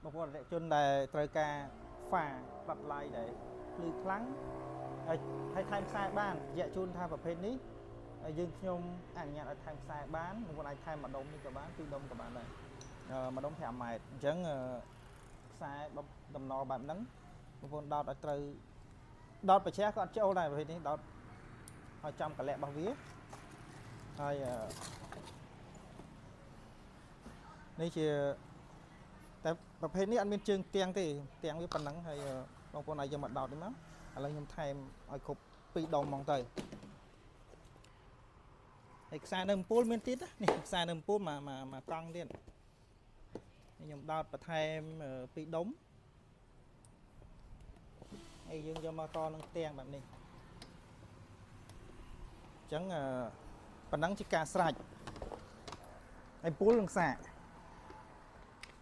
បងប្អូនអតិថិជនដែលត្រូវការហ្វា flood light ដែលភ្លឺខ្លាំងហើយហើយថែមខ្សែបានរយៈជូនថាប្រភេទនេះហើយយើងខ្ញុំអនុញ្ញាតឲ្យថែមខ្សែបានបងប្អូនអាចថែមម្ដុំនេះក៏បានពីរដុំក៏បានដែរម្ដុំ5ម៉ែត្រអញ្ចឹងខ្សែតំណបែបហ្នឹងបងប្អូនដោតឲ្យត្រូវដោតប្រឆេះក៏អត់ចូលដែរប្រភេទនេះដោតឲ្យចំកលៈរបស់វាហើយនេះជាតែប្រភេទនេះអត់មានជើងទៀងទេទៀងវាប៉ុណ្ណឹងហើយបងប្អូនអាចយកមកដោតនេះមកឥឡូវខ្ញុំថែមឲ្យគ្រប់ពីរដុំហ្មងទៅហើយខ្សែនៅអំពូលមានទៀតណានេះខ្សែនៅអំពូលមកមកមកកង់ទៀតខ្ញុំដោតបន្ថែមពីរដុំហើយយើងយកមកតនឹងផ្ទាំងបែបនេះអញ្ចឹងប៉ុណ្ណឹងជាការស្រេចហើយអំពូលនឹងសាក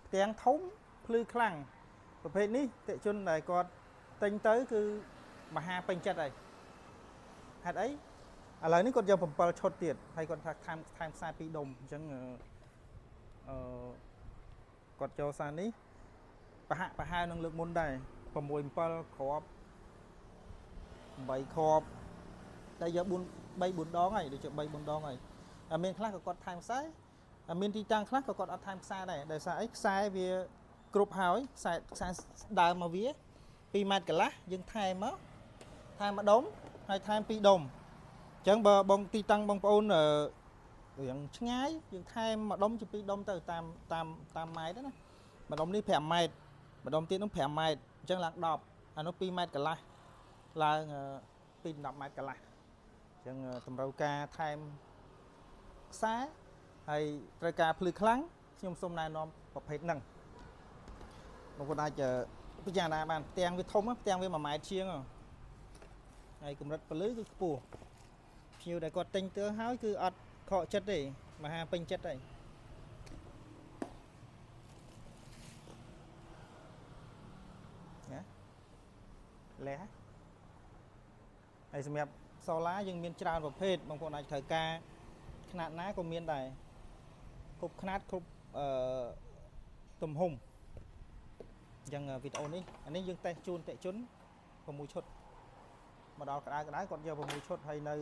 ផ្ទាំងធំភ្លឺខ្លាំងប្រភេទនេះតិជនដែលគាត់ទិញទៅគឺមហាពេញចិត្តហើយហេតុអីឥឡូវនេះគាត់យក7ឈុតទៀតហើយគាត់ថាថែមថែមខ្សែ2ដុំអញ្ចឹងអឺគាត់ចូលសារនេះប្រហាក់ប្រហែលនឹងលើកមុនដែរ6 7គ្រាប់8គ្រាប់តែយក4 3 4ដងហើយដូចជា3 4ដងហើយតែមានខ្លះក៏គាត់ថែមខ្សែតែមានទីតាំងខ្លះក៏គាត់អត់ថែមខ្សែដែរដោយសារអីខ្សែវាគ្រប់ហើយខ្សែខ្សែដើមមកវា2ម៉ែត្រកន្លះយើងថែមមកថែមមួយដុំហើយថែម2ដុំអញ្ចឹងបើបងទីតាំងបងប្អូនអឺរៀងឆ្ងាយយើងថែមមួយដុំជា2ដុំទៅតាមតាមតាមម៉ែត្រណាមួយដុំនេះ5ម៉ែត្រមួយដុំទៀតនោះ5ម៉ែត្រអញ្ចឹងឡើង10អានោះ2ម៉ែត្រកន្លះឡើង2 10ម៉ែត្រកន្លះអញ្ចឹងតម្រូវការថែមខ្សែហើយត្រូវការភ្លឺខ្លាំងខ្ញុំសូមណែនាំប្រភេទហ្នឹងបងប្អូនអាចពិចារណាបានផ្ទាំងវាធំផ្ទាំងវា1ម៉ែត្រជាងហើយកម្រិតពលឺគឺខ្ពស់ភ្ញៀវដែលគាត់ទិញទៅហើយគឺអត់ខកចិត្តទេមហាពេញចិត្តហើយណាលះហើយសម្រាប់សូឡាយើងមានច្រើនប្រភេទបងប្អូនអាចត្រូវការខ្នាតណាក៏មានដែរគ្រប់ខ្នាតគ្រប់អឺទំហំអញ្ចឹងវីដេអូនេះអានេះយើងតេស្តជូនតិជន6ឈុតមកដល់ក្តៅក្តៅគាត់យក6ឈុតហើយនៅ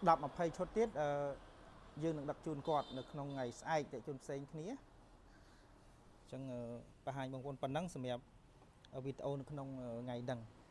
10 20ឈុតទៀតអឺយើងនឹងដឹកជូនគាត់នៅក្នុងថ្ងៃស្អែកតិជនផ្សេងគ្នាអញ្ចឹងបង្ហាញបងប្អូនប៉ុណ្ណឹងសម្រាប់វីដេអូនៅក្នុងថ្ងៃហ្នឹង។